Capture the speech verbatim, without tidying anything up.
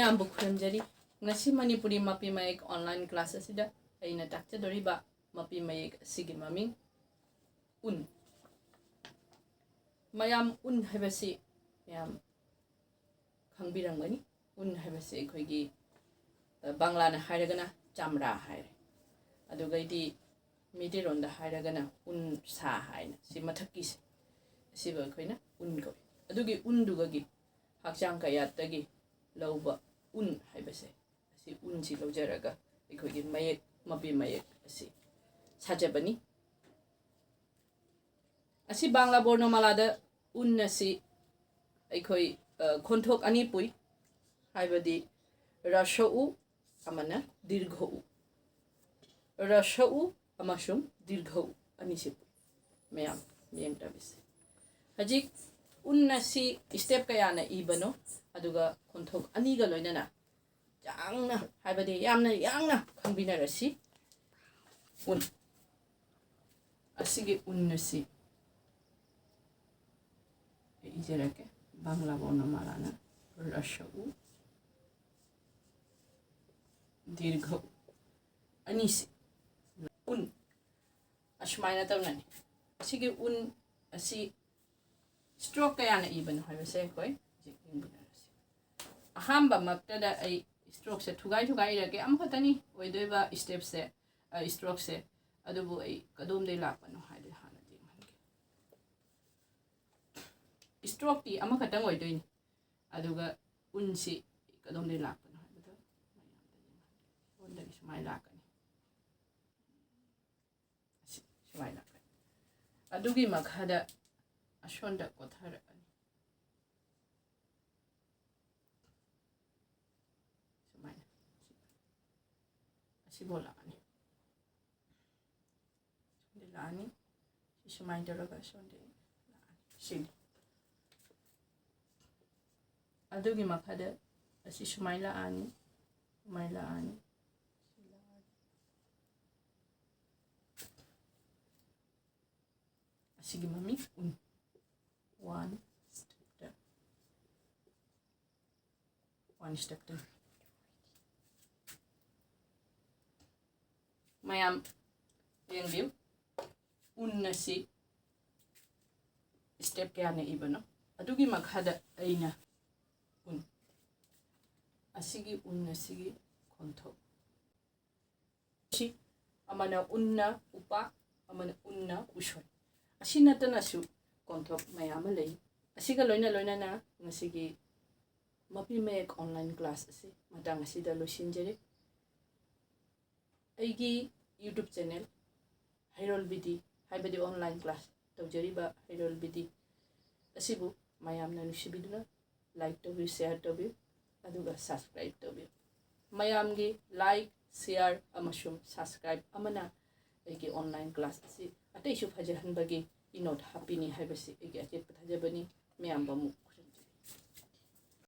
ꯃꯌꯥꯝꯕꯨ ꯈꯨꯔꯨꯝꯖꯔꯤ꯫ ꯉꯁꯤ ꯃꯅꯤꯄꯨꯔꯤ ꯃꯄꯤ ꯃꯌꯦꯛ online class ꯑꯁꯤꯗ ꯑꯩꯅ ꯇꯥꯛꯆꯗꯣꯔꯤꯕ ꯃꯄꯤ ꯃꯌꯦꯛ ꯑꯁꯤꯒꯤ ꯃꯃꯤꯡ ꯎꯟ꯫ ꯃꯌꯥꯝ ꯎꯟ ꯍꯥꯏꯕꯁꯤ ꯃꯌꯥꯝ ꯈꯪꯕꯤꯔꯝꯒꯅꯤ꯫ ꯎꯟ ꯍꯥꯏꯕꯁꯤ ꯑꯩꯈꯣꯏꯒꯤ, ꯑ, ꯕꯪꯂꯥꯅ ꯍꯥꯏꯔꯒꯅ ꯆꯥꯝꯔꯥ ꯍꯥꯏꯔꯦ꯫ ꯑꯗꯨꯒꯩꯗꯤ ꯃꯩꯇꯩꯔꯣꯟꯗ ꯍꯥꯏꯔꯒꯅ ꯎꯟ ꯁꯥ ꯍꯥꯏꯅ, ꯁꯤ ꯃꯊꯛꯀꯤꯁꯦ, ꯑꯁꯤꯕꯨ ꯑꯩꯈꯣꯏꯅ ꯎꯟ ꯀꯧꯏ꯫ ꯑꯗꯨꯒꯤ ꯎꯟꯗꯨꯒꯒꯤ ꯍꯛꯆꯥꯡ ꯀꯌꯥꯠꯇꯒꯤ ꯂꯧꯕ ꯎꯟ ꯍꯥꯏꯕꯁꯦ, ꯑꯁꯤ ꯎꯟꯁꯤ ꯂꯧꯖꯔꯒ ꯑꯩꯈꯣꯏꯒꯤ ꯃꯌꯦꯛ, ꯃꯄꯤ ꯃꯌꯦꯛ ꯑꯁꯤ ꯁꯥꯖꯕꯅꯤ꯫ ꯑꯁꯤ ꯕꯪꯂꯥ ꯕꯣꯔꯅꯃꯥꯂꯥꯗ ꯎꯟ ꯑꯁꯤ ꯑꯩꯈꯣꯏ, ꯑ, ꯈꯣꯟꯊꯣꯛ ꯑꯅꯤ ꯄꯨꯏ, ꯍꯥꯏꯕꯗꯤ ꯍ꯭ꯔꯁ ꯎ ꯑꯃꯅ ꯗꯤꯔꯘ ꯎ꯫ ꯍ꯭ꯔꯁ ꯎ ꯑꯃꯁꯨꯡ ꯗꯤꯔꯘ ꯎ ꯑꯅꯤꯁꯤ ꯄꯨꯏ꯫ ꯃꯌꯥꯝ ꯌꯦꯡꯗꯕꯤꯁꯦ꯫ ꯍꯧꯖꯤꯛ ꯎꯟ ꯑꯁꯤ step ꯀꯌꯥꯅ ꯏꯕꯅꯣ, ꯑꯗꯨꯒ ꯈꯣꯟꯊꯣꯛ ꯑꯅꯤꯒ ꯂꯣꯏꯅꯅ ꯌꯥꯡꯅ, ꯍꯥꯏꯕꯗꯤ ꯌꯥꯝꯅ ꯌꯥꯡꯅ ꯈꯪꯃꯤꯟꯅꯔꯁꯤ꯫ ꯎꯟ꯫ ꯑꯁꯤꯒꯤ ꯎꯟ ꯑꯁꯤ ꯑꯩ ꯏꯖꯔꯛꯀꯦ꯫ ꯕꯪꯂꯥ ꯕꯣꯔꯅꯃꯥꯂꯥꯅ ꯍ꯭ꯔꯁ ꯎ, ꯗꯤꯔꯘ ꯎ ꯑꯅꯤꯁꯤ꯫ ꯎꯟ꯫ ꯑꯁꯨꯃꯥꯏꯅ ꯇꯧꯅꯅꯤ꯫ ꯑꯁꯤꯒꯤ ꯎꯟ ꯑꯁꯤ stroke ꯀꯌꯥꯅ ꯏꯕꯅꯣ ꯍꯥꯏꯕꯁꯦ ꯑꯩꯈꯣꯏ ꯍꯧꯖꯤꯛ ꯌꯦꯡꯃꯤꯟꯅꯔꯁꯤ꯫ ꯑꯍꯥꯟꯕꯃꯛꯇꯗ ꯑꯩ strokeꯁꯦ ꯊꯨꯒꯥꯏ ꯊꯨꯒꯥꯏ ꯏꯔꯛꯀꯦ꯫ ꯑꯃꯈꯛꯇꯅꯤ ꯑꯣꯏꯗꯣꯏꯕ stepꯁꯦ, ꯑ, strokeꯁꯦ꯫ ꯑꯗꯨꯕꯨ ꯑꯩ ꯀꯗꯣꯝꯗꯒꯤ ꯂꯥꯛꯄꯅꯣ ꯍꯥꯏꯗꯤ ꯍꯥꯟꯅꯗꯤ ꯌꯦꯡꯍꯟꯒꯦ꯫ Strokeꯇꯤ ꯑꯃꯈꯛꯇꯪ ꯑꯣꯏꯗꯣꯏꯅꯤ꯫ ꯑꯗꯨꯒ ꯎꯟꯁꯤ ꯀꯗꯣꯝꯗꯒꯤ ꯂꯥꯛꯄꯅꯣ ꯍꯥꯏꯕꯗꯣ ꯃꯌꯥꯝꯗ ꯌꯦꯡꯍꯟꯒꯦ꯫ ꯁꯣꯝꯗꯒꯤ ꯁꯨꯃꯥꯏꯅ ꯂꯥꯛꯀꯅꯤ꯫ ꯑꯁꯤ ꯁꯨꯃꯥꯏꯅ ꯂꯥꯛꯀꯅꯤ꯫ ꯑꯗꯨꯒꯤ ꯃꯈꯥꯗ ꯑꯁꯣꯟꯗ ꯀꯣꯊꯔꯛꯑꯅꯤ꯫ ꯁꯨꯃꯥꯏꯅ꯫ ꯑꯁꯤꯐꯥꯎ ꯂꯥꯛꯑꯅꯤ꯫ ꯁꯣꯝꯗ ꯂꯥꯛꯑꯅꯤ꯫ ꯁꯤ ꯁꯨꯃꯥꯏꯅ ꯇꯧꯔꯒ ꯁꯣꯝꯗ ꯂꯥꯛꯑꯅꯤ꯫ ꯁꯤꯅꯤ꯫ ꯑꯗꯨꯒꯤ ꯃꯈꯥꯗ ꯑꯁꯤ ꯁꯨꯃꯥꯏꯅ ꯂꯥꯛꯑꯅꯤ꯫ ꯁꯨꯃꯥꯏꯅ ꯂꯥꯛꯑꯅꯤ꯫ ꯁꯤ ꯂꯥꯛꯑꯅꯤ꯫ ꯑꯁꯤꯒꯤ ꯃꯃꯤꯡ ꯎꯟ꯫ One step down. Constructor. ꯃꯌꯥꯝ ꯌꯦꯡꯕꯤꯌꯨ, ꯎꯟ ꯑꯁꯤ step ꯀꯌꯥꯅ ꯏꯕꯅꯣ? ꯑꯗꯨꯒꯤ ꯃꯈꯥꯗ ꯑꯩꯅ ꯎꯟ ꯑꯁꯤꯒꯤ ꯎꯟ ꯑꯁꯤꯒꯤ ꯈꯣꯟꯊꯣꯛ, ꯁꯤ ꯑꯃꯅ ꯎꯟꯅ ꯎꯄꯥꯛ, ꯑꯃꯅ ꯎꯟꯅ ꯎꯁꯣꯏ꯫ ꯑꯁꯤ ꯅꯠꯇꯅꯁꯨ ꯈꯣꯟꯊꯣꯛ ꯃꯌꯥꯝ ꯑꯃ ꯂꯩ꯫ ꯑꯁꯤꯒ ꯂꯣꯏꯅ ꯂꯣꯏꯅꯅ ꯉꯁꯤꯒꯤ ꯃꯄꯤ ꯃꯌꯦꯛ online class ꯑꯁꯤ ꯃꯇꯥꯡ ꯑꯁꯤꯗ ꯂꯣꯏꯁꯤꯟꯖꯔꯦ꯫ ꯑꯩꯒꯤ YouTube channel ꯍꯩꯔꯣꯜ ꯕꯤꯗꯤ, ꯍꯥꯏꯕꯗꯤ online class ꯇꯧꯖꯔꯤꯕ ꯍꯩꯔꯣꯜ ꯕꯤꯗꯤ ꯑꯁꯤꯕꯨ ꯃꯌꯥꯝꯅ ꯅꯨꯡꯁꯤꯕꯤꯗꯨꯅ like ꯇꯧꯕꯤꯌꯨ, share ꯇꯧꯕꯤꯌꯨ, ꯑꯗꯨꯒ subscribe ꯇꯧꯕꯤꯌꯨ꯫ ꯃꯌꯥꯝꯒꯤ like, share ꯑꯃꯁꯨꯡ subscribe ꯑꯃꯅ ꯑꯩꯒꯤ online class ꯑꯁꯤ ꯑꯇꯩꯁꯨ ꯐꯖꯍꯟꯕꯒꯤ ꯏꯅꯣꯠ ꯍꯥꯞꯄꯤꯅꯤ ꯍꯥꯏꯕꯁꯤ ꯑꯩꯒꯤ ꯑꯆꯦꯠꯄ ꯊꯥꯖꯕꯅꯤ꯫ ꯃꯌꯥꯝꯕꯨ ꯑꯃꯨꯛ